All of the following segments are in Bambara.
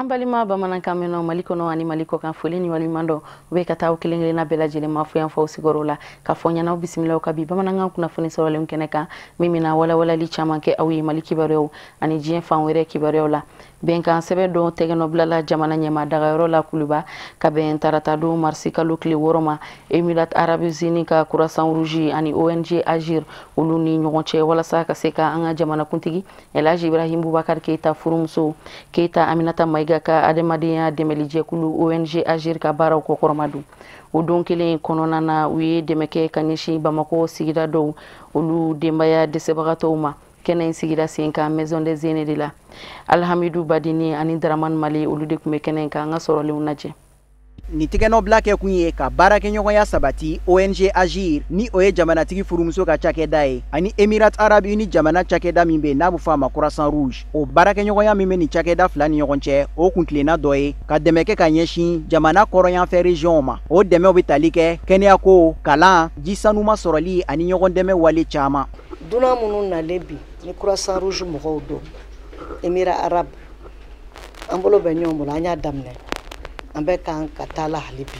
An balima bamanankan mɛnnaw Mali kɔnɔ ani Mali kɔ kan, foli ni waleɲuman dɔn u bɛ ka taa aw kelen kelenna bɛɛ lajɛlen ma fo yan fɔ sigiyɔrɔ la ka fɔ ɲɛna, bisimilaw ka bi bamanankan kunnafoni sɔrɔlenw kɛnɛ kan, min bɛna walawalali caman kɛ aw ye Mali kibaruyaw ani diɲɛ fan wɛrɛ kibaruyaw la. Bɛnkan sɛbɛn dɔ tɛgɛnɔ bilala jamana ɲɛma dagayɔrɔ la Kuluba ka bɛn tarata don marisi kalo tile 6 ma, Émirats Arabes Unis ka Croissant Rouge ani ONG Agir olu ni ɲɔgɔn cɛ, walasa ka se ka an ka jamanakuntigi El Hadji Ibrahim Boubacar Keita furumuso Keita Aminata Maïga ka adamadenya dɛmɛlijɛkulu ONG Agir ka baaraw kɔkɔrɔma don. O don kelen kɔnɔna na, u ye dɛmɛ kɛ ka ɲɛsin Bamakɔ sigida dɔw olu denbaya dɛsɛbagatɔw ma. Kɛnɛ in sigira sen kan Maison des Aînés de la. Alhamidu Badini ani Dramane Mali, olu de tun bɛ kɛnɛ in kan. An ka sɔrɔlenw lajɛ. Nin tɛgɛnɔbila kɛ kun ye ka baarakɛɲɔgɔnya sabati ONG Agir, ni o ye jamanatigi furumuso ka cakɛda ye, ani Émirats Arabes Unis jamana cakɛda min bɛ n'a bɛ fɔ a ma Croissant Rouge. O baarakɛɲɔgɔnya min bɛ nin cakɛda fila ni ɲɔgɔn cɛ, o kuntilenna dɔ ye ka dɛmɛ kɛ ka ɲɛsin jamana kɔrɔnyanfɛ région ma. O dɛmɛw bɛ tali kɛ kɛnɛyako, kalan, ji sanuma sɔrɔli ani ɲɔgɔn dɛmɛ wale caman. Dunan minnu nalen bi ni Croissant Rouge mɔgɔw don, Émirats Arabes, an bolo bɛ ɲɔgɔn bolo. An y'a daminɛ, an bɛ kan ka taa la hali bi.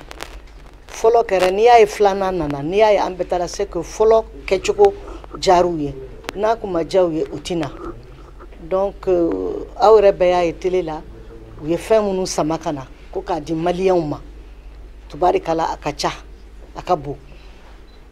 Fɔlɔ kɛra, n'i y'a ye filanan nana, n'i y'a ye an bɛ taa la, c'est que fɔlɔ kɛcogo diyar'u ye. N'a kun ma diya u ye, u ti na. Donc aw yɛrɛ bɛɛ y'a ye télé la, u ye fɛn minnu sama ka na ko k'a di maliyɛnw ma, tubarikala, a ka ca, a ka bon,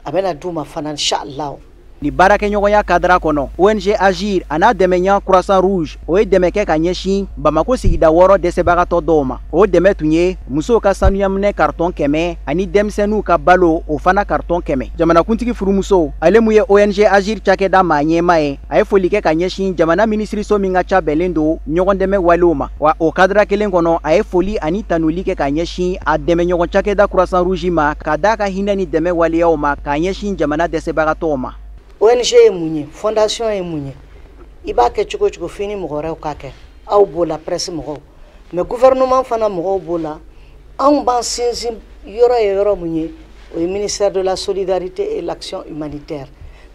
a bɛna d'u ma fana, inshallah. Ni baarakɛɲɔgɔnya kadara kɔnɔ, ONG Agir a n'a dɛmɛɲa Croissant Rouge, o ye dɛmɛ kɛ ka ɲɛsin Bamako sigida 6 dɛsɛbagatɔ dɔw ma. O dɛmɛ tun ye musow ka sanuyaminɛ carton 100 ani denmisɛnninw ka balo, o fana carton 100. Jamanakuntigi furumuso, ale mun ye ONG Agir cakɛda maa ɲɛma ye, a ye foli kɛ ka ɲɛsin jamana minisiriso min ka ca bɛnlen don ɲɔgɔn dɛmɛ walew ma. Wa o kadara kelen kɔnɔ, a ye foli ani tanuli kɛ ka ɲɛsin a dɛmɛɲɔgɔn cakɛda Croissant Rouge ma, ka d'a ka hinɛ ni dɛmɛ waleyaw ma k'a ɲɛsin jamana dɛsɛbagatɔw ma. ONG ye mun ye? Fondation ye mun ye? I b'a kɛ cogo cogo, f'i ni mɔgɔ wɛrɛw k'a kɛ. Aw b'o la, presse mɔgɔw, mais gouvernement fana mɔgɔw b'o la. Anw b'an sinsin yɔrɔ ye yɔrɔ mun ye? O ye ministère de la Solidarité et l'Action humanitaire.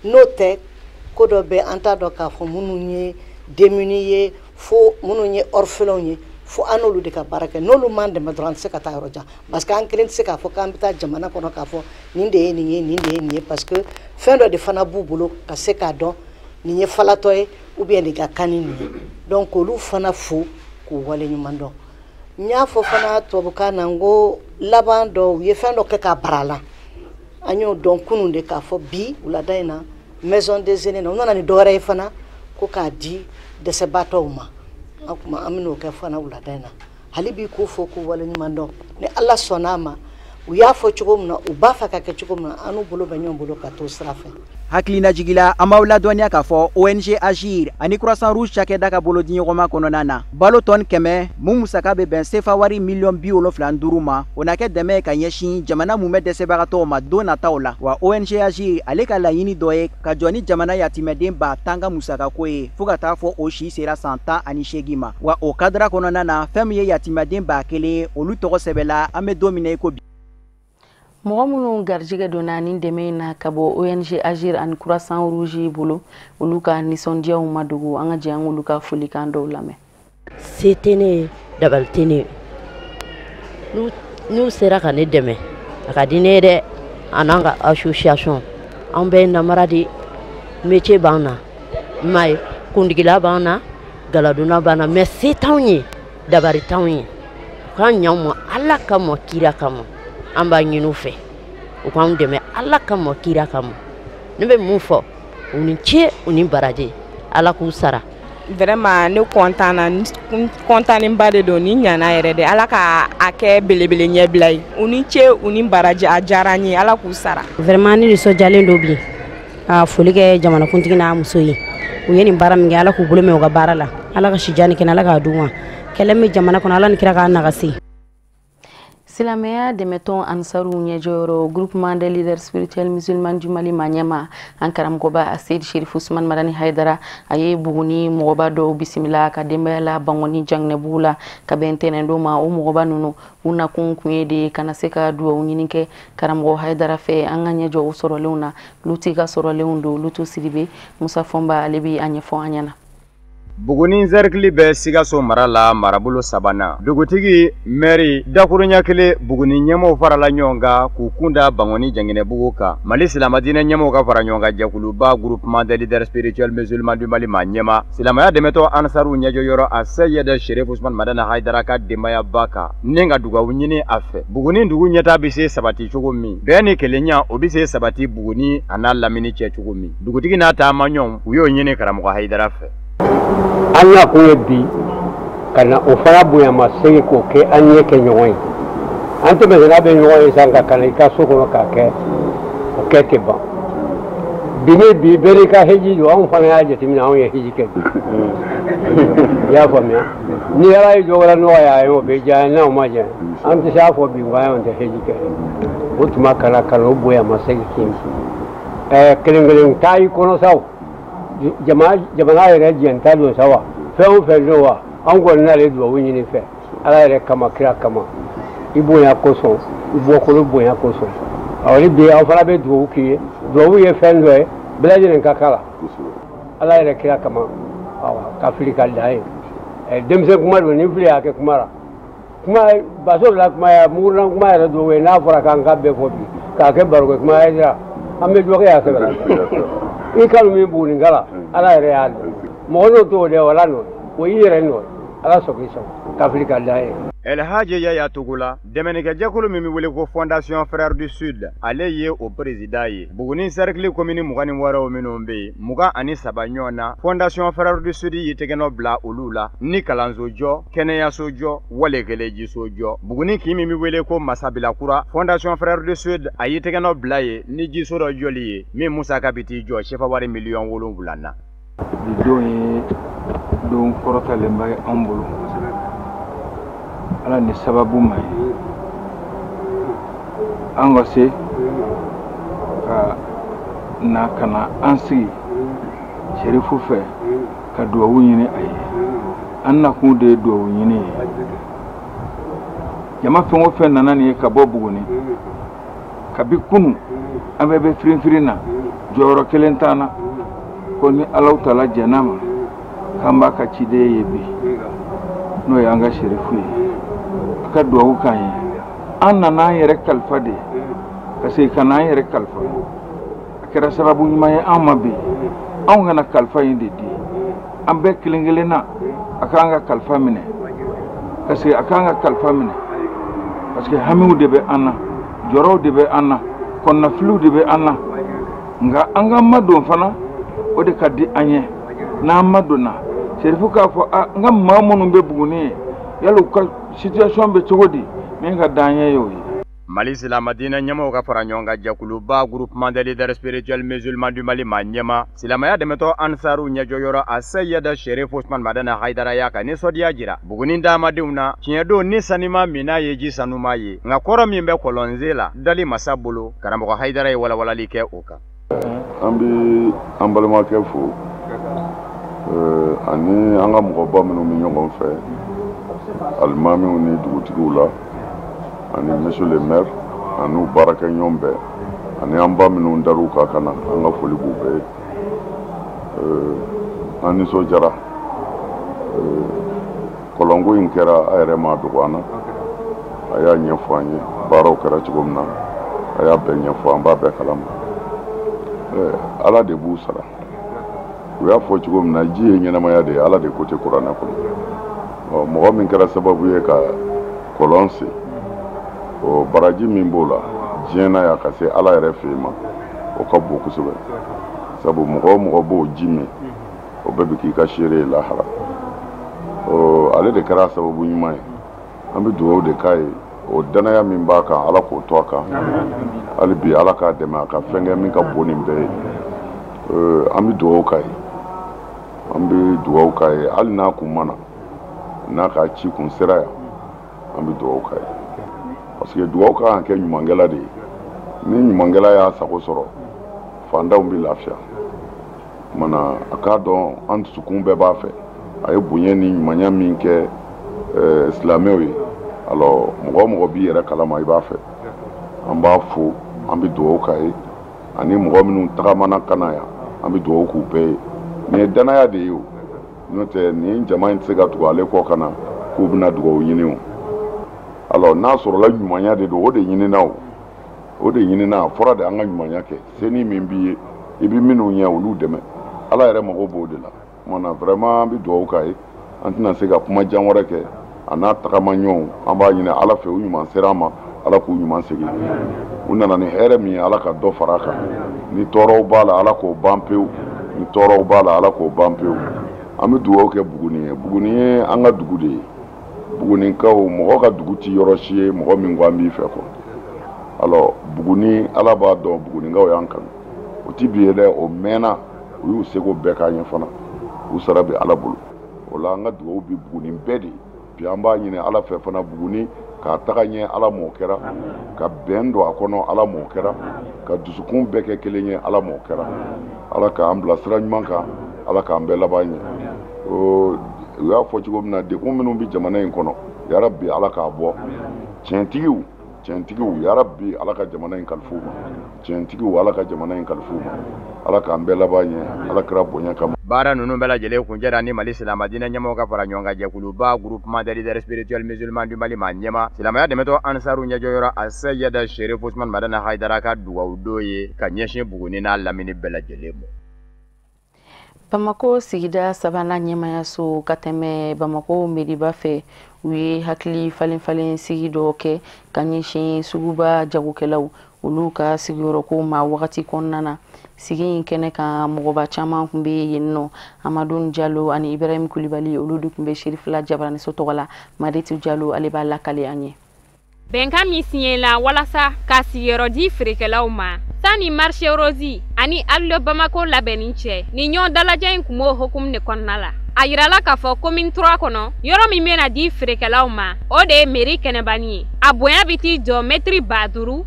N'o tɛ, ko dɔ bɛ, an t'a dɔn k'a fɔ minnu ye démunis ye, fo minnu ye orphelins ye, fo an n'olu de ka baara kɛ. N'olu m'an dɛmɛ dɔrɔn, an tɛ se ka taa yɔrɔ jan, parce que an kelen tɛ se k'a fɔ k'an bɛ taa jamana kɔnɔ k'a fɔ nin de ye nin ye, nin de ye nin ye, parce que fɛn dɔ de fana b'u bolo ka se k'a dɔn nin ye falatɔ ye ou bien nin ka kan ni nin ye. Donc olu fana fo k'u waleɲuman dɔn. N y'a fɔ fana tubabukan na, n ko laban dɔ, u ye fɛn dɔ kɛ k'a bara la. An y'o dɔn kunun de k'a fɔ bi wulada in na, Maison des Aînés na, u nana ni dɔwɛrɛ ye fana ko k'a di dɛsɛbaatɔw ma. An kuma, an bɛn'o kɛ fana wulada in na. Hali bi k'u fo k'u waleɲuman dɔn. Ni Ala sɔnn'a ma, u y'a fɔ cogo min na, u b'a fɛ ka kɛ cogo min na, an n'u bolo bɛ ɲɔgɔn bolo ka t'o sira fɛ. Hakilinajigila, an b'aw ladɔnniya k'a fɔ ONG Agir ani Croissant Rouge cakɛda ka bolodiɲɔgɔnma kɔnɔna na, balo tɔni 100 mun musaka bɛ bɛn sefa wari miliyɔn 75 ma, o na kɛ dɛmɛ ye ka ɲɛsin jamana mun bɛ dɛsɛbagatɔw ma don nataw la. Wa ONG Agir ale ka laɲini dɔ ye ka jɔ ni jamana yatimɛden 10 000 ka musakako ye, fo ka taa fɔ o si sera san 18 ma. Wa o kadara kɔnɔna na, fɛn min ye yatimɛden 1000 ye, olu tɔgɔ sɛbɛnla an bɛ don min na i ko bi. Mɔgɔ minnu garijɛgɛ donna ni dɛmɛ in na ka bɔ ONG Agir ani Croissant Rouge bolo, olu ka nisɔndiyaw ma dogo. An ka jɛ an k'olu ka folikan dɔw lamɛn. Se tɛ ne ye, dabali tɛ ne ye. N'u sera ka ne dɛmɛ, a ka di ne ye dɛ. A n'an ka association, an bɛɛ ye namara de métier b'an na, i m'a ye, kundigila b'an na, galadonna b'an na, mais se t'anw ye, dabari t'anw ye. U k'an ɲɛ anw ma Ala kama, kira kama. An b'a ɲini u fɛ, u k'anw dɛmɛ Ala kama, kira kama. Ne bɛ mun fɔ? U ni ce, u ni baraji, Ala k'u sara. Vraiment, ne content na, n content ba de don. Ni ɲana yɛrɛ de, Ala ka a kɛ belebele ɲɛbila ye. U ni ce, u ni baraji, a diyara n ye, Ala k'u sara. Vraiment, ne nisɔndiyalen don bi ka foli kɛ jamanakuntigi n'a muso ye. U ye nin baara min kɛ, Ala k'u bolo mɛn u ka baara la, Ala ka sijan ni kɛnɛ Ala k'a d'u ma. Kɛlɛ min bɛ jamana kɔnɔ, Ala ni kira k'a nagasi. Silamɛya dɛmɛtɔn Ansaru ɲɛjɔyɔrɔ, Groupement des leaders spirituels musulmans du Mali ma ɲɛma, an karamɔgɔba Aseyid Sherif Usman Madani Haidara, a ye Buguni mɔgɔba dɔw bisimila ka denbaya la Bangɔni Janginɛbugu la ka bɛn tɛnɛndon ma. O mɔgɔba ninnu, u nakun kun ye de ka na se ka duwawu ɲini kɛ karamɔgɔ Haidara fɛ. An ka ɲɛjɔ o sɔrɔlenw na, Luti ka sɔrɔlenw don. Lutu Sidibe, Musa Fɔnba ale bi a ɲɛfɔ an ɲɛna. Buguni cercle bɛ Sikaso mara la marabolo sabanan dugutigi maire dakuruɲɛ kelen Buguni ɲɛmɔgɔw farala ɲɔgɔn kan k'u kun da Bankɔni Janginɛbugu kan Mali silamɛdiinɛ ɲɛmɔgɔw ka fara ɲɔgɔn kan jɛkuluba groupement des leaders spirituels musulmans du Mali maa ɲɛma silamɛya dɛmɛtɔ Ansaru ɲɛjɔyɔrɔ a Seyid Cherif Ousmane Madani Hayidara ka denbayaba kan ni ka dugawu ɲini a fɛ Buguni dugu ɲɛtaa bɛ se sabati cogo min bɛn ni kelenya o bɛ se sabati Buguni a n'a lamini cɛ cogo min dugutigi n'a taamaɲɔgɔnw u y'o ɲini karamɔgɔ Hayidara fɛ. An n'a kun ye bi ka na o fana bonyamasegin k'o kɛ an ɲɛ kɛ ɲɔgɔn ye an tɛmɛsɛnna bɛ ɲɔgɔn ye sisan ka na i ka so kɔnɔ k'a kɛ o kɛ tɛ ban bi ni bi bɛɛ n'i ka hiji don anw fana y'a jateminɛ anw ye hiji kɛ bi i y'a faamuya ni Ala ye dɔ wɛrɛ nɔgɔya a ye o bɛ diya n'aw ma diya an tɛ se a fɔ bi ko anw tɛ hiji kɛ o tuma ka na o bonyamasegin k'i kelen kelen taa i kɔnɔ sa o jamana yɛrɛ jɛnta don sa wa fɛn o fɛn don wa anw kɔni n'ale dubabu ɲini fɛ Ala yɛrɛ kama kira kama i bonya kosɔn i bɔkolo bonya kosɔn awɔ ni bi aw fana bɛ dubabu k'i ye dubabu ye fɛn dɔ ye bɛɛ lajɛlen ka k'a la Ala yɛrɛ kira kama awa ka fili ka dan ye denmisɛn kuma don ni fili y'a kɛ kuma la kuma baso la kuma ya muguruna kuma yɛrɛ dɔw ye n'a fɔra k'an ka bɛɛ fɔ bi k'a kɛ barokɛ kuma ye an bɛ dɔ kɛ yan sɛbɛn la i kanu min Buguni kala Ala yɛrɛ y'a dɔn mɔgɔ n'o t'o dɛ wala nɔ o y'i yɛrɛ nɔ Ala sɔn k'i sɔn ka fili ka dan ye. Elhaji Yaya Togola dɛmɛnikɛjɛkulu min bɛ wele ko Fondation Frères du Sud ale ye o président ye Buguni cercle commune 26 minnu bɛ yen 23 ɲɔgɔn na Fondation Frères du Sud y'i tɛgɛnɔ bila olu la ni kalanso jɔ kɛnɛyaso jɔ wale kelen jiso jɔ Buguni kin min bɛ wele ko Masabila Kura Fondation Frères du Sud a y'i tɛgɛnɔ bila yen ni jiso dɔ jɔli ye min musaka bɛ t'i jɔ sefa wari miliyɔn 7 na. Bi don ye don kɔrɔtalenba ye anw bolo. Ala ni sababu ma ye an ka se ka na ka na an sigi Serifu fɛ ka duwawu ɲini a ye an nakun de ye duwawu ɲini ye jama fɛn o fɛn nana nin ye ka bɔ Buguni kabi kunu an bɛɛ bɛ firinfirin na jɔyɔrɔ kelen t'an na ko ni Alahu taala jɛn'a ma k'an b'a ka ciden ye bi n'o y'an ka Serifu ye a ka duwawu k'an ye an nana an yɛrɛ kalifa de ka segin ka na an yɛrɛ kalifa a kɛra sababu ɲuman ye an ma bi anw kana kalifa in de di an bɛɛ kelen kelen na a k'an ka kalifa minɛ ka segin a k'an ka kalifa minɛ parce que hamiw de bɛ an na jɔrɔw de bɛ an na kɔnɔnafiliw de bɛ an na nka an ka madon fana o de ka di an ye n'an madonna Serifu k'a fɔ a n ka maa minnu bɛ Buguni ye yali u ka situation bɛ cogo di min ka d'an ye y'o ye. Mali silamɛdiinɛ ɲɛmɔgɔw ka fara ɲɔgɔn kan jɛkuluba groupement des leaders spirituels musulmans du Mali maa ɲɛma silamɛya dɛmɛtɔ Ansaru ɲɛjɔyɔrɔ a Seyid Cherif Ousmane Madani Hayidara y'a ka nisɔndiya jira Buguni daamadenw na tiɲɛ don ni sanima minna ye ji sanuma ye nka kɔrɔ min bɛ kɔlɔnze la dali masa bolo karamɔgɔ Hayidara ye walawalali kɛ o kan. An bɛ an balimakɛ fo ani an ka mɔgɔba minnu bɛ ɲɔgɔn fɛ alimamiw ni dugutigiw la ani monsieur le maire ani baarakɛɲɔgɔn bɛɛ ani an ba minnu dar'u kan ka na an ka foli b'u bɛɛ ye an nisɔndiyara kɔlɔnko in kɛra a yɛrɛ ma dogo an na a y'a ɲɛfɔ an ye baaraw kɛra cogo min na a y'a bɛɛ ɲɛfɔ an b'a bɛɛ kalama Ala de b'u sara u y'a fɔ cogo min na ji ye ɲɛnamaya de ye Ala de ko tɛ kuranɛ kɔnɔ mɔgɔ min kɛra sababu ye ka kɔlɔn sen o baraji min b'o la diɲɛ na yan ka se Ala yɛrɛ fɛ yen ma o ka bon kosɛbɛ sabu mɔgɔ o mɔgɔ b'o ji min o bɛɛ bɛ k'i ka seere ye lahara ale de kɛra sababu ɲuman ye an bɛ dugawu de k'a ye o danaya min b'a kan Ala k'o to a kan hali bi Ala k'a dɛmɛ a ka fɛn kɛ min ka bon nin bɛɛ ye an bɛ dugawu k'a ye an bɛ dugawu k'a ye hali n'a kun ma na n'a ka ci kun sera yan an bɛ dugawu k'a ye parce que dugawu ka kan ka kɛ ɲumankɛla de ye ni ɲumankɛla y'a sago sɔrɔ fantanw bɛ lafiya kumana a k'a dɔn an dusukun bɛɛ b'a fɛ a ye bonya ni ɲumanya min kɛ silamɛw ye alors mɔgɔ o mɔgɔ b'i yɛrɛ kalama i b'a fɛ an b'a fo an bɛ dugawu k'a ye ani mɔgɔ minnu tagamana ka na yan an bɛ dugawu k'u bɛɛ ye nin ye danaya de ye o N'o tɛ nin jama in tɛ se ka tugu ale kɔ ka na k'u bɛna dugawu ɲini o. Alors n'a sɔrɔla ɲumanya de don, o de ɲinina o. O de ɲinina, a fɔra de an ka ɲumanya kɛ. Seni min b'i ye, i bɛ minnu ɲɛ, olu dɛmɛ. Ala yɛrɛ mago b'o de la. Kumana vraiment an bɛ dugawu k'a ye. An tɛna se ka kuma jan wɛrɛ kɛ. A n'a tagamaɲɔgɔnw, an b'a ɲini Ala fɛ, u ɲuman sera an ma, Ala k'u ɲuman segin. U nana ni hɛrɛ min ye, Ala ka dɔ fara a kan. Ni tɔɔrɔw b'a la, Ala k'o ban pewu. Ni tɔɔrɔw b'a la, Ala k'o ban pewu. An bɛ dugawu kɛ Buguni ye. Buguni ye an ka dugu de ye. Bugunikaw, mɔgɔ ka dugu ti yɔrɔ si ye mɔgɔ min ko an b'i fɛ quoi. Alors Buguni, Ala b'a dɔn Bugunikaw y'an kanu. O ti bi ye dɛ, o mɛnna, u y'u seko bɛɛ k'an ye fana. U sara bɛ Ala bolo. O la an ka dugawu bi Buguni bɛɛ de ye. Bi an b'a ɲini Ala fɛ fana Buguni k'a taga ɲɛ, Ala m'o kɛra. Ka bɛn don a kɔnɔ, Ala m'o kɛra. Ka dusukun bɛɛ kɛ kelen ye, Ala m'o kɛra. Ala k'an bila sira ɲuman kan, Ala k'an bɛɛ laban ɲɛ. U y'a fɔ cogo min na, degun minnu bɛ jamana in kɔnɔ, yarabi Ala k'a bɔ. Tiɲɛtigiw, tiɲɛtigiw, yarabi Ala ka jamana in kalifa u ma. Tiɲɛtigiw, Ala ka jamana in kalifa u ma. Ala k'an bɛɛ laban ɲɛ, Ala kɛra bonya kama. Baara ninnu bɛɛ lajɛlen kuncɛra ni Mali silamɛdinɛ ɲɛmɔgɔ ka fara ɲɔgɔn kan jɛkuluba Groupement des leaders spirituels musulmans du Mali maa ɲɛma silamɛya dɛmɛtɔ Ansaru ɲɛjɔyɔrɔ Aseyida Sherif Usman Madani Hayidara ka dugawu don ye ka ɲɛsin Buguni n'a lamini bɛɛ lajɛlen ma. Bamako sigida sabanan ɲɛmayaso ka tɛmɛ Bamako meriba fɛ, u ye hakili falen falen sigi dɔ kɛ ka ɲɛsin suguba jagokɛlaw olu ka sigiyɔrɔko ma wagati kɔnɔna na. Sigi in kɛnɛ kan, mɔgɔba caman tun bɛ yen nɔ. Amadu Jalo ani Ibrahim Kulibali, olu de tun bɛ Sherifila Jabaraniso tɔgɔ la. Maritu Jalo, ale b'a lakale an ye. Bɛnkan min siɲɛla walasa ka sigiyɔrɔ di feerekɛlaw ma sanni marché rose ani Allo Bamako labɛnni cɛ, nin ɲɔgɔn dalajɛ in kun b'o hukumu de kɔnɔna la. A yirala k'a fɔ commune 3 kɔnɔ, yɔrɔ min bɛna di feerekɛlaw ma, o de ye mairie kɛnɛbani ye. A bonya bɛ t'i jɔ mɛtiri 5782.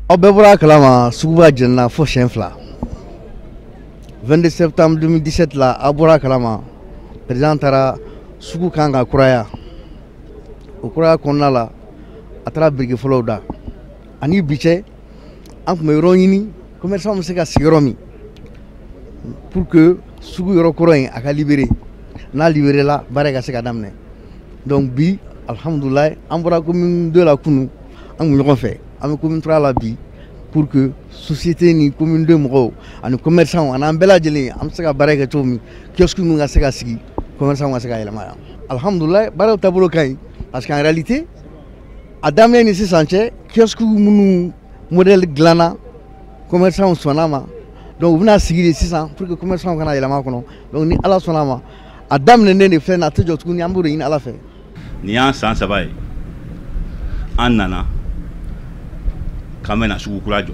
Aw bɛɛ bɔra a kalama, suguba jenina fo siɲɛ fila. 22 septembre 2017 la, aw bɔra a kalama, président taara sugu kan ka kuraya. O kuraya kɔnɔna la, a taara biriki fɔlɔw da. Ani bi cɛ, an tun bɛ yɔrɔ ɲini commerçant bɛ se ka sigi yɔrɔ min pour que sugu yɔrɔ kɔrɔ in a ka libéré. N'a libéré la, baara ka se ka daminɛ. Donc bi, alhamdulilayi, an bɔra commune 2 la kunun, an kun ɲɔgɔn fɛ. An bɛ commune 3 la bi pour que société ni commune 2 mɔgɔw ani commerçant ani an bɛɛ lajɛlen an bɛ se ka baara kɛ cogo min, kiosque ninnu ka se ka sigi, commerçant ka se ka yɛlɛma yan. Alhamdulilayi, baaraw taabolo ka ɲi parce qu'en réalité a daminɛ ni sisan cɛ, kiosque minnu modèle dilanna, commerçant sɔnna ma. Donc u bɛna sigi de sisan pour que commerçant kana yɛlɛma kɔnɔ. Donc ni Ala sɔnna ma, a daminɛnen de filɛ nin ye, a tɛ jɔ tuguni, an b'o de ɲini Ala fɛ. Nin y'an san 3 ye, an nana k'an bɛna sugu kura jɔ.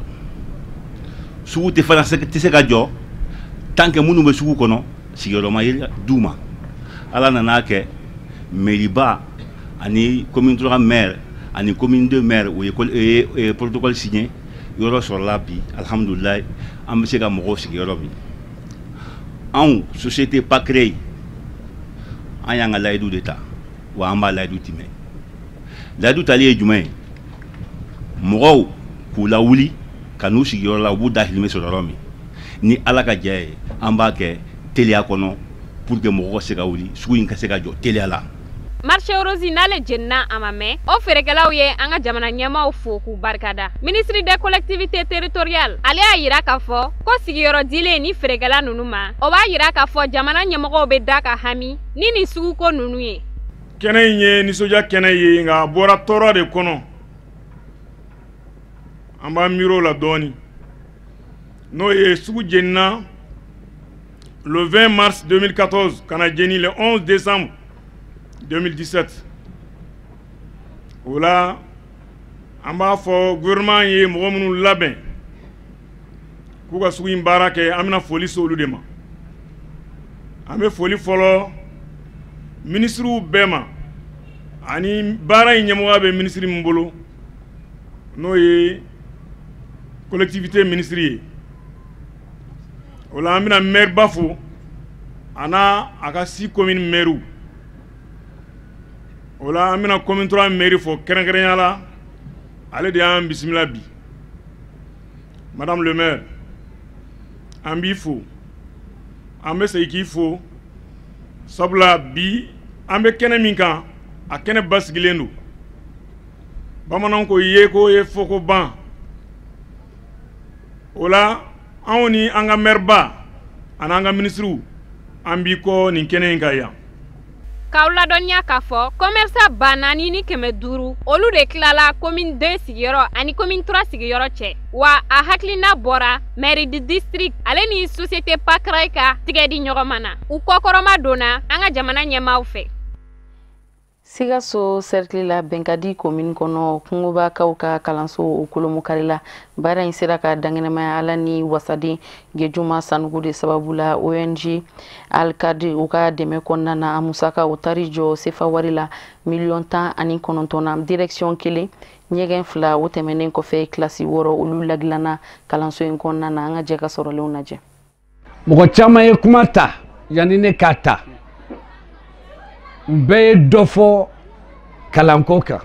Sugu tɛ fana tɛ se ka jɔ tant que minnu bɛ sugu kɔnɔ sigiyɔrɔma ye d'u ma. Ala nana kɛ mairie-ba ani commune 3 maire ani commune 2 maire u ye protocole signé, yɔrɔ sɔrɔla bi, alhamdulilayi, an bɛ se ka mɔgɔw sigi yɔrɔ min. Anw société PACREI, an y'an ka layidu de ta, wa an b'a layidu timɛ. Layidu tali ye jumɛn ye? Mɔgɔw k'u lawuli ka n'u sigiyɔrɔ la, u b'u dahirimɛ sɔrɔ yɔrɔ min. Ni Ala ka jɛ ye, an b'a kɛ teliya kɔnɔ pour que mɔgɔw ka se ka wuli, sugu in ka se ka jɔ teliya la. Marché rose n'ale jenina a ma mɛn, o feerekɛlaw ye an ka jamana ɲɛmaaw fo k'u barikada. Ministre des collectivités territoriales, ale y'a yira k'a fɔ ko sigiyɔrɔ dilen ni feerekɛla ninnu ma, o b'a yira k'a fɔ jamana ɲɛmɔgɔw bɛ da ka hami ni nin suguko ninnu ye. Kɛnɛ in ye nisɔndiya kɛnɛ ye, nka a bɔra tɔɔrɔ de kɔnɔ. An b'an miiri o la dɔɔni. N'o ye sugu jenina le 20 mars 2014 ka na jeni le 11 décembre 2017. O la an b'a fɔ gouvernement ye mɔgɔ minnu labɛn k'u ka sugu in baara kɛ, an bɛna foli se olu de ma. An bɛ foli fɔlɔ minisiriw bɛɛ ma ani baara in ɲɛmɔgɔya bɛ minisiri min bolo, n'o ye collectivité minisiri ye. O la an bɛna maire ba fo a n'a a ka 6 communes maires. O la an bɛna commune 3 maire fo kɛrɛnkɛrɛnya la, ale de y'an bisimila bi. Madame le maire, an b'i fo, An bɛ segin k'i fo, sabula bi an bɛ kɛnɛ min kan, a kɛnɛ basigilen don. Bamananw ko ye ko ye fɔko ban. O la, anw ni an ka maire ani an ka minisiriw, an b'i kɔ nin kɛnɛ in kan yan. K'aw ladɔnniya k'a fɔ commerçant 4500, olu de tilala commune 2 sigiyɔrɔ ani commune 3 sigiyɔrɔ cɛ. Wa a hakilina bɔra mairie du district ale ni société Pacrai ka tigɛ di ɲɔgɔn ma na. U kɔkɔrɔma donna an ka jamana ɲɛmaaw fɛ. Sikaso cercle la Bɛnkadi commune kɔnɔ, Kungobakaw ka kalanso o kolomukari la. Baara in sera ka dankɛnɛmaya Ala ni wasaden Gejuma Sanugu de sababu la. ONG Alkadi u ka dɛmɛ kɔnɔna na, a musaka o tari jɔ sefa wari la 19 miliyɔn na. Direction kelen, ɲɛgɛn fila, o tɛmɛnen kɔfɛ, kilasi 6 olu ladilanna kalanso in kɔnɔna na. An ka jɛ ka sɔrɔlenw lajɛ. Mɔgɔ caman ye kuma ta yanni ne k'a ta. U bɛɛ ye dɔ fɔ kalanko kan,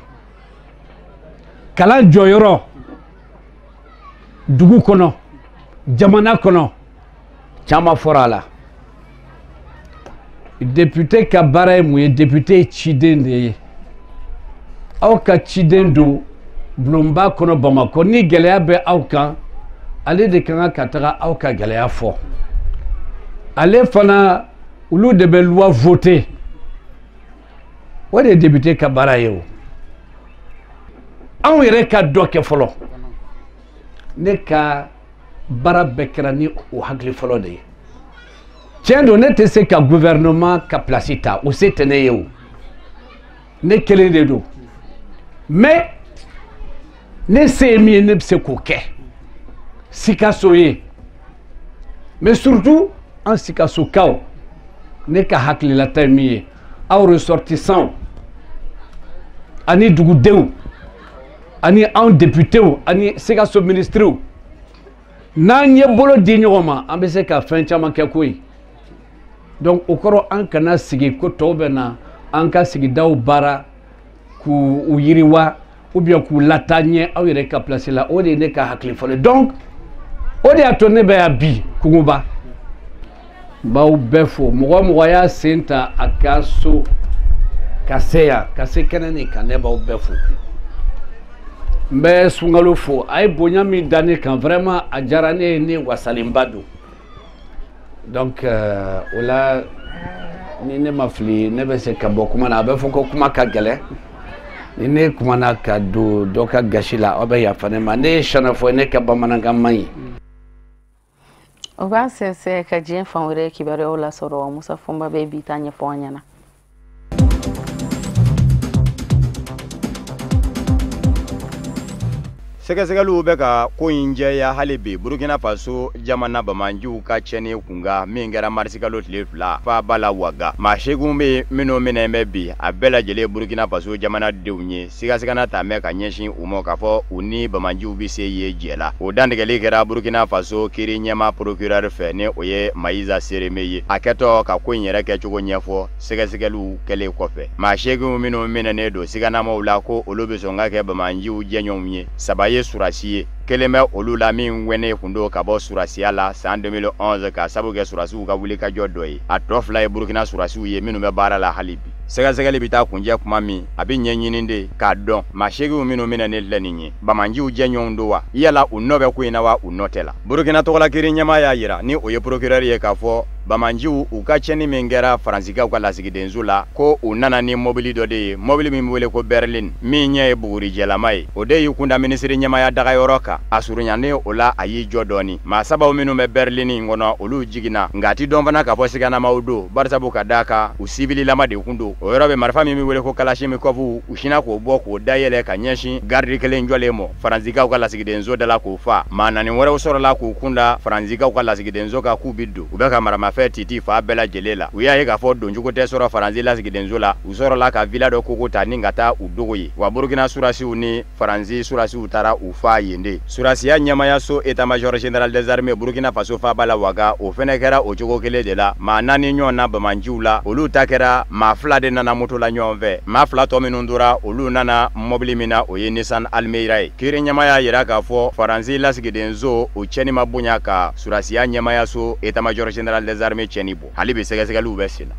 kalan jɔyɔrɔ dugu kɔnɔ, jamana kɔnɔ, caman fɔra a la. Député ka baara ye mun ye? Député ye ciden de ye, aw ka ciden don bulonba kɔnɔ Bamakɔ. Ni gɛlɛya bɛ aw kan, ale de ka kan ka taga aw ka gɛlɛya fɔ. Ale fana, olu de bɛ loi voter. O de ye député ka baara ye. O anw yɛrɛ ka dɔ kɛ fɔlɔ. Ne ka baara bɛɛ kɛra ni o hakili fɔlɔ de ye. Tiɲɛ don, ne tɛ se ka gouvernement ka place ta, o se tɛ ne ye. O ne kelen de don, mais ne se ye min ye, ne bɛ se k'o kɛ Sikaso ye, mais surtout an Sikasokaw. Ne ka hakililata ye min ye, aw ressortissants ani dugudenw ani anw députéw ani Sikaso ministrew, n'an ye bolo di ɲɔgɔn ma, an bɛ se ka fɛn caman kɛ koyi. Donc o kɔrɔ, an kana sigi ko tɔw bɛ na an ka sigidaw baara k'u yiriwa ou bien k'u lataa ɲɛ aw yɛrɛ ka place la. O de ye ne ka hakili fɔlɔ. Donc o de y'a to ne bɛ yan bi Kungoba. N b'aw bɛɛ fo. Mɔgɔ o mɔgɔ y'a sen ta a ka so ka se yan, ka se kɛnɛ nin kan, ne b'aw bɛɛ fo. N bɛ sunkalo fo, a ye bonya min da ne kan, vraiment a diyara ne ye, ne wasalenba don. Donc o la, ni ne ma fili, ne bɛ se ka bɔ kuma na. A bɛ fɔ ko kuma ka gɛlɛn. Ni ne kumana ka don dɔ ka gasi la, aw bɛ yafa ne ma. Ne ye sɛnɛfɔ, ne ka bamanankan man ɲi. O b'an sɛnsɛn ka diɲɛ fan wɛrɛ kibaruyaw lasɔrɔ. Musa Fɔnba bɛ bi ta ɲɛfɔ an ɲɛna. Sɛgɛsɛgɛliw bɛ ka ko in jɛya hali bi Burukina Faso jamana bamanjiw ka tiɲɛni kunkan min kɛra marisikalo tile 2 faaba la Waga. Maa 8 bɛ yen minnu minɛ bɛ bi, a bɛɛ lajɛlen Burukina Faso jamanadenw ye. Sigasigana ta bɛ ka ɲɛsin u ma k'a fɔ u ni bamanjiw bɛ se ye jɛ la. O dantigɛli kɛra Burukina Faso kiiri ɲɛma procureur fɛ, ni o ye Mayiza Sereme ye, a kɛtɔ ka ko in yɛrɛ kɛcogo ɲɛfɔ. Sɛgɛsɛgɛliw kɛlen kɔfɛ, maa 8 minnu minɛnen don siganamaw la ko olu bɛ sɔn ka kɛ bamanjiw jɛɲɔgɔnw ye, saba ye surasi ye, kelen bɛ olu la min wɛnnen kun don ka bɔ surasiya la san 2011 ka sabu kɛ surasiw ka wulikajɔ dɔ ye. A tɔ fila ye Burukina surasiw ye minnu bɛ baara la hali bi. Sɛgɛsɛgɛli bɛ taa kunjɛ kuma min, a bɛ ɲɛɲini de k'a dɔn maa 8 minnu minɛnen filɛ nin ye, bamanjiw jɛɲɔgɔnw don wa, yala u nɔ bɛ ko in na wa, u nɔ tɛ la. Burukina tɔgɔla kiiri ɲɛmaa y'a yira, ni o ye procureur ye, k'a fɔ bamanjiw u ka tiɲɛni min kɛra Faransikaw ka lasigidenso la, ko u nana ni mobili dɔ de ye, mobili min bɛ wele ko berline, min ɲɛ ye bugurijɛlama ye. O de y'i kunda minisiri ɲɛmaya dagayɔrɔ kan. A surunyanen o la, a y'i jɔ dɔɔni. Maa sabaw minnu bɛ berline in kɔnɔ, olu jiginna, nka a ti dɔn fana k'a fɔ siganamaw don, barisabu ka d'a kan u sibililama de kun don. O yɔrɔ bɛ marifa min bɛ wele ko kalachnikov, u sinna k'o bɔ k'o dayɛlɛ ka ɲɛsin garidi kelen jɔlen ma Faransikaw ka lasigidenso da la k'o fa. Maa naani wɛrɛw sɔrɔla k'u kunda Faransikaw ka lasigidenso kan k'u bi don. U bɛ ka maramafɛn titi fa bɛɛ lajɛlen la. U y'a ye k'a fɔ doncogo tɛ sɔrɔ Faransi lasigidenso la, u sɔrɔla ka villa dɔ kogo ta ni ka taa u dogo ye. Wa Burukina surasiw ni Faransi surasiw taara u fa yen de. Surasiya ɲɛmayaso état major général des armées Burukina Faso faaba la Waga, o fɛnɛ kɛra o cogo kelen de la. Maa naani ɲɔgɔn na bamanjiw la, olu ta kɛra maa fila de nana moto la ɲɔgɔn fɛ. Maa fila tɔ minnu tora, olu nana mɔbili min na, o ye Nissan Almera ye. Kiiri ɲɛma y'a yira k'a fɔ Faransi lasigidenso o cɛni ma bonya ka surasiya ɲɛmayaso état major général des armées tiɲɛni bɔ. Hali bi sɛgɛsɛgɛliw bɛ sen na.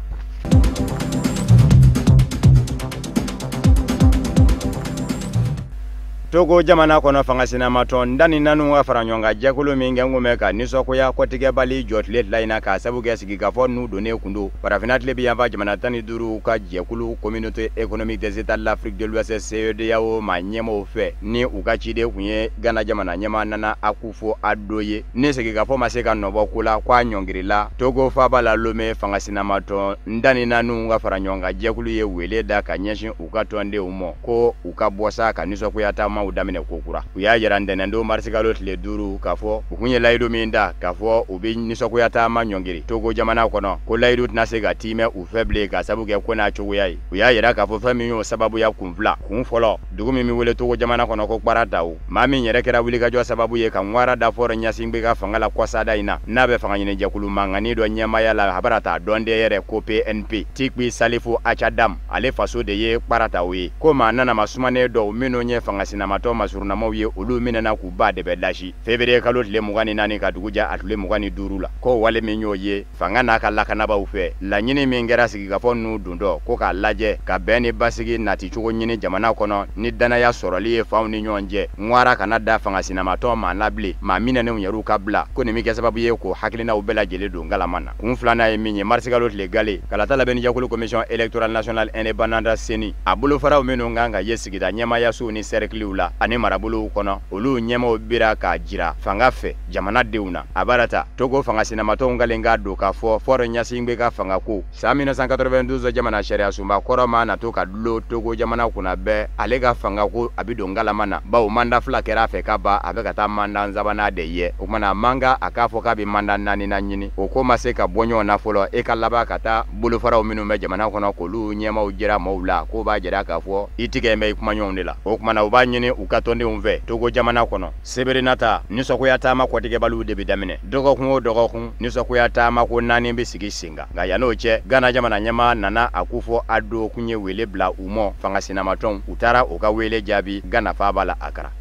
Togo jamana kɔnɔ fanga sinamatɔn 14 ka fara ɲɔgɔn kan jɛkulu min kɛ kun bɛ ka nisɔngoya kɔtigɛbali jɔ tile fila in na k'a sabu kɛ sigikafɔ n'u donnen kun don farafinna tile bi yanfan jamana 15 ka jɛkulu communauté économique des états de l'Afrique de l'Ouest CEDEAO maa ɲɛmaaw fɛ ni u ka ciden kun ye Ghana jamana ɲɛmaa Nana Akufo-Addo ye. Ni sigikafɔ ma se ka nɔbɔ ko la k'a ɲɔngirila Togo faaba la Lomé, fanga sinamatɔn 14 ka fara ɲɔgɔn kan jɛkulu ye wele da ka ɲɛsin u ka tɔndenw ma ko u ka bɔ sa ka nisɔngoya taama daminɛ ko kura. U y'a yira ntɛnɛndon marisikalo tile 5 k'a fɔ u kun ye layidu min da k'a fɔ u bɛ nisɔngoya taama ɲɔngiri Togo jamana kɔnɔ ko layidu tɛna se ka tiimɛ u fɛ bilen k'a sabu kɛ ko n'a cogoya ye. U y'a yira k'a fɔ fɛn min y'o sababuya kun fila. Kun fɔlɔ, dugu min bɛ wele Togo jamana kɔnɔ ko Kparataw, maa min yɛrɛ kɛra wulikajɔ sababu ye ka ŋwara da Faure Gnassingbé ka fanga la kɔsada in na n'a bɛ fanga ɲini jɛkulu mankanni dɔ ɲɛmaaya la a bara t'a dɔn de yɛrɛ ko PNP Tikpi Salifu Achadam, ale faso de ye Kparataw ye. Ko maa nana ma sumanen dɔw minnu ye fanga sinamatɔ masurunamaw ye olu minɛna k'u ba de bɛ lasi février kalo tile 24 ka dugu jɛ a tile 25 la. Ko wale min y'o ye fanga n'a ka lakanabaw fɛ laɲini min kɛra sigikafɔ n'u dondɔ ko k'a lajɛ ka bɛn ni basigi naticogo ɲini jamana kɔnɔ ni danaya sɔrɔli ye fanw ni ɲɔgɔn cɛ, ŋwara kana da fanga sinamatɔ maa na bilen maa minɛnenw yɛrɛw ka bila ko nin bɛ kɛ sababu ye k'o hakilinaw bɛɛ lajɛlen don galama na. Kun filanan ye min ye, marisikalo tile gale kalata labɛnnijɛkulu commission électorale nationale indépendante CENI a bolofaraw minnu kan ka ye sigida ɲɛmaayasow ni sɛrikiliw la ani marabolow kɔnɔ olu ɲɛmaw bira k'a jira fanga fɛ jamanadenw na. A baara ta Togo fanga sinamatɔnw kalen k'a don k'a fɔ Faure Gnassingbé ka fanga ko san 1992 jamana sariya sunba kɔrɔ ma na to ka dulon Togo jamana kunna bɛɛ ale ka fanga ko a bɛ don galama na bawo mandat fila kɛra a fɛ ka ban a bɛ ka taa mandat sabanan de ye. O kumana mankan a k'a fɔ k'a bɛ mandat naaninan ɲini o ko ma se ka bɔ ɲɔgɔn na fɔlɔ. E ka laban ka taa bolofaraw minnu bɛ jamana kɔnɔ k'olu ɲɛmaw jira maaw la k'o b'a jira k'a fɔ i tigɛ bɛ i kumaɲɔgɔnw de la. O kumana u b'a ɲini u ka tɔndenw fɛ Togo jamana kɔnɔ sebere nata nisɔngoya taama kɔtigɛbaliw de bɛ daminɛ dɔgɔkun o dɔgɔkun nisɔngoya taama ko 4 bɛ sigi sen kan. Nka yann'o cɛ Ghana jamana ɲɛmaa Nana Akufo-Addo kun ye wele bila u ma fanga sinamatɔnw u taara u ka wele jaabi Ghana faaba la Accra.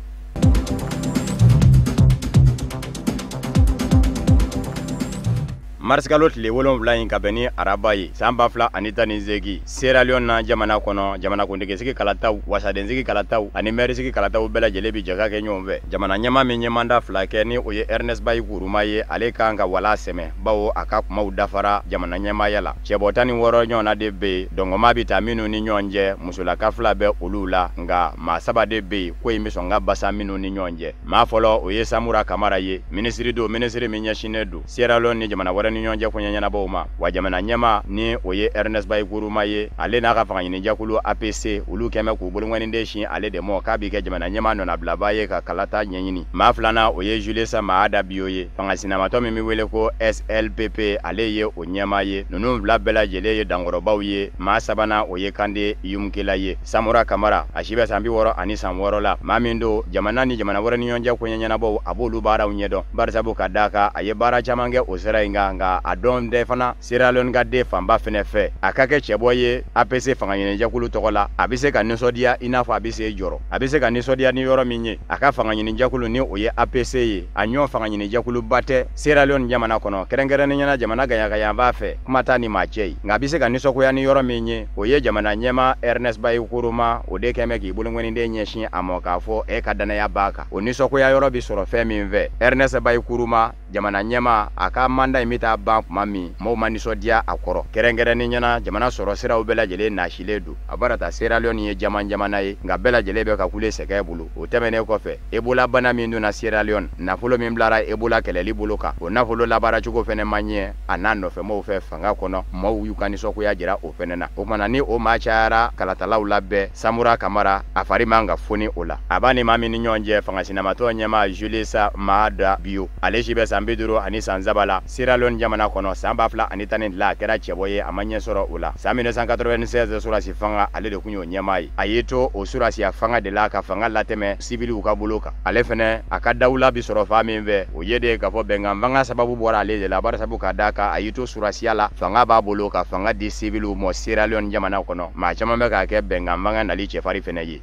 Marisikalo tile 7 in ka bɛn ni araba ye san 2018 Sierra Leone na jamana kɔnɔ jamanakuntigisigi kalataw wasadensigi kalataw ani mɛrisigi kalataw bɛɛ lajɛlen bɛ jɛ ka kɛ ɲɔgɔn fɛ. Jamana ɲɛmaa min ye mandat fila kɛ ni o ye Ernest Bai Koroma ye ale kan ka wala sɛmɛ bawo a ka kumaw dafara jamana ɲɛmaaya la. Cɛbɔ 16 ɲɔgɔnna de bɛ yen dɔngɔma bɛ taa minnu ni ɲɔgɔn cɛ musolaka 2 bɛ olu la nka maa 3 de bɛ yen ko in bɛ sɔn ka basa minnu ni ɲɔgɔn cɛ. Maa fɔlɔ o ye Samura Kamara ye minisiri don minisiri min ɲɛsinnen don Sierra Leone ni jamana wɛrɛ ni ɲɔgɔn cɛ koɲɛ ɲɛnabɔw ma. Wa jamana ɲɛmaa ni o ye Ernest Bai Koroma ye ale n'a ka fanga ɲinijɛkulu APC olu kɛmɛ k'u bolonkɔniden sin ale de ma k'a bɛ kɛ jamana ɲɛmaa nɔnabilabaa ye ka kalata ɲɛɲini. Maa filanan o ye Julius Maada Bio ye fanga sinamatɔ min bɛ wele ko SLPP ale ye o ɲɛmaa ye. Ninnu fila bɛɛ lajɛlen ye dankɔrɔbaw ye. Maa sabanan o ye Kande Yumkela ye. Samura Kamara a si bɛ san 66 la maa min don jamana ni jamana wɛrɛ ni ɲɔgɔn cɛ koɲɛ ɲɛnabɔw a b'olu baaraw ɲɛdɔn barisabu ka d'a kan a ye baara caman kɛ o sira in kan nka a dɔn tɛ fana Sierra Leone ka den fanba fɛnɛ fɛ a ka kɛ cɛbɔ ye APC fanga ɲinijɛkulu tɔgɔ la a bɛ se ka nisɔndiya i n'a fɔ a bɛ se jɔrɔ a bɛ se ka nisɔndiya ni yɔrɔ min ye a ka fanga ɲinijɛkulu ni o ye APC ye a ɲɔ fanga ɲinijɛkuluba tɛ Sierra Leone jamana kɔnɔ kɛrɛnkɛrɛnnenya la jamana gaɲagaɲanba fɛ kuma t'a ni maa cɛ ye nka a bɛ se ka nisɔngoya ni yɔrɔ min ye o ye jamana ɲɛmaa Ernest Bai Koroma o de kɛn bɛ k'i bolonkɔniden ɲɛsin a ma k'a fɔ e ka danaya b'a kan o nisɔngoya yɔrɔ bɛ sɔrɔ fɛn min fɛ Ernest Bai Koroma jamana ɲɛmaa a ka mandat in bɛ taa ban tuma min maaw ma nisɔndiya a kɔrɔ kɛrɛnkɛrɛnnenya la jamana sɔrɔ siraw bɛɛ lajɛlen nasilen don a bara ta Sierra Leone ye jamana ye nka bɛɛ lajɛlen bɛ ka kule sɛgɛ bolo. O tɛmɛnen kɔfɛ Ebola bana min donna Sierra Leone nafolo min bilara Ebola kɛlɛli bolo kan o nafolo labaaracogo fɛnɛ ma ɲɛ a n'a nɔfɛmaaw fɛ fanga kɔnɔ maaw y'u ka nisɔngoya jira o fɛnɛ na. O kumana ni o maa cayara kalatalaw la bɛɛ Samura Kamara a fari man ka foni o la. A b'a ni maa min ni ɲɔgɔn cɛ fanga sinamatɔ ɲɛmaa Julius Maada Bio ale si bɛ san 53 la Sierra Leone jamana kɔnɔ san 2012 a kɛra cɛbɔ ye a ma ɲɛ sɔrɔ o la. San 1996 surasi fanga ale de kun y'o ɲɛmaa ye a y'i to o surasiya fanga de la ka fanga latɛmɛ sibiliw ka bolo kan. Ale fɛnɛ a ka dawula bi sɔrɔ fan min fɛ o ye de k'a fɔ bɛnkan fanga sababu bɔra ale de la barisabu ka d'a kan a y'i to surasiya la fanga b'a bolo ka fanga di sibiliw ma Sierra Leone jamana kɔnɔ. Maa caman bɛ k'a kɛ bɛnkan fanga nali cɛfarin fɛnɛ ye.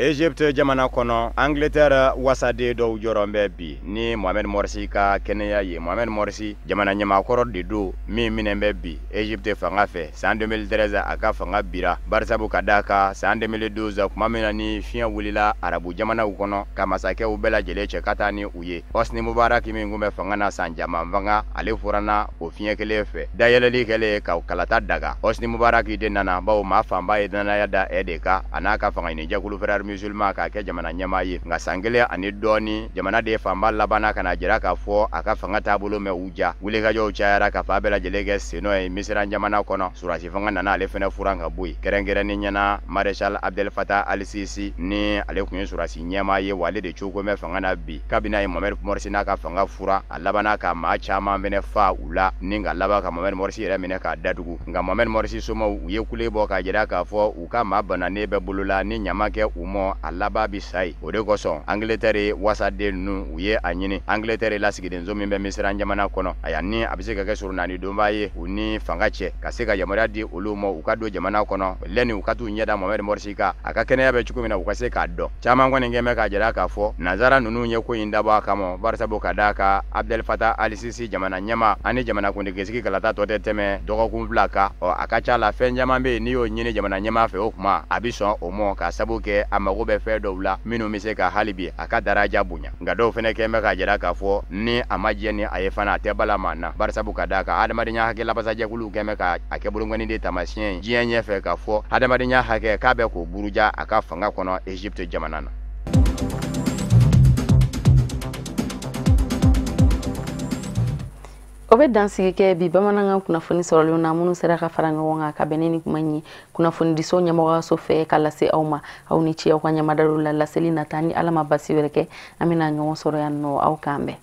Egypte jamana kɔnɔ, Angleterre wasaden dɔw jɔrɔ bɛ bi ni Mohamed Morsi ka kɛnɛya ye. Mohamed Morsi, jamana ɲɛmaakɔrɔ de don min minɛ bɛ bi Egypte fanga fɛ. San 2013, a ka fanga bira, barisabu ka d'a kan san 2012, tuma min na ni fiɲɛ wulila arabu jamanaw kɔnɔ ka masakɛw bɛɛ lajɛlen cɛ ka taa ni u ye, Hosni Mubarak min tun bɛ fanga na san caman fanga, ale furanna o fiɲɛ kelen fɛ. Dayɛlɛli kɛlen ka kalata daga, Hosni Mubarak de nana, bawo maa fanba ye danaya da e de kan, a n'a ka fanga ɲini jɛkulu Frères musulmans, k'a kɛ jamana ɲɛmaa ye. Nka san kelen ani dɔɔni, jamana de fanba labanna ka na jira k'a fɔ a ka fanga taabolo mɛ u ja. Wulikajɔw cayara ka fa bɛɛ lajɛlen kɛ sennɔ ye Misira jamana kɔnɔ. Surasi fanga nana ale fɛnɛ furan ka bɔ yen, kɛrɛnkɛrɛnni ɲɛna Maréchal Abdel Fattah al-Sisi, ni ale tun ye surasi ɲɛmaa ye, wa ale de cogo bɛ fanga na bi. Kabini a ye Mohamed Morsi n'a ka fanga fura, a labanna ka maa caman fɛnɛ fa u la, ni ka laban ka Mohamed Morsi yɛrɛ minɛ k'a datugu. Nka Mohamed Morsi somaw, u ye kule bɔ k'a jira k'a fɔ u ka maa bananen bɛ bolo la, ni ɲama kɛ u mɔ, a laban bi sa ye. O de kosɔn Angleterre wasaden ninnu, u ye a ɲini Angleterre lasigidenso min bɛ Misira jamana kɔnɔ, aya, ni a bɛ se ka kɛ surunani donba ye u ni fanga cɛ, ka se ka yamaruya di olu ma u ka don jamana kɔnɔ lɛni, u ka t'u ɲɛda Mohamed Morsi kan, a ka kɛnɛya bɛ cogo min na, u ka se k'a dɔn. Caman kɔni kɛn bɛ k'a jira k'a fɔ nanzara ninnu ye ko in dabɔ a kama, barisabu ka d'a kan Abdel Fattah al-Sisi jamana ɲɛma ani jamanakuntigisigi kalata tɔ tɛ tɛmɛ dɔgɔkun 2 kan. Ɔ, a ka ca la, fɛn caman bɛ yen, n'i y'o ɲini jamana ɲɛmaa fɛ, o kuma a bɛ sɔn o mɔ, k'a sabu kɛ a mago bɛ fɛn dɔw la minnu bɛ se ka hali bi a ka daraja bonya. Nka dɔw fɛnɛ kɛn bɛ k'a jira k'a fɔ ni a ma jɛ ni a ye fana, a tɛ bala maa na, barisabu ka d'a kan adamadenya hakɛ labasajɛkuluw kɛn bɛ ka a kɛ bolonkɔni de taamasiyɛn ye diɲɛ ɲɛfɛ k'a fɔ adamadenya hakɛ k'a bɛ k'o buruja a ka fanga kɔnɔ Egypte jamana na. O bɛ dansigi kɛ bi bamanankan kunnafoni sɔrɔlenw na, minnu sera ka fara ɲɔgɔn kan ka bɛn ni nin kuma in ye kunnafonidiso ɲɛmɔgɔyaso fɛ ka lase aw ma. Aw ni ce aw ka ɲamadalo la. Laseli nata, ni Ala ma basi wɛrɛ kɛ, an bɛna ɲɔgɔn sɔrɔ yan nɔ. Aw k'an bɛn.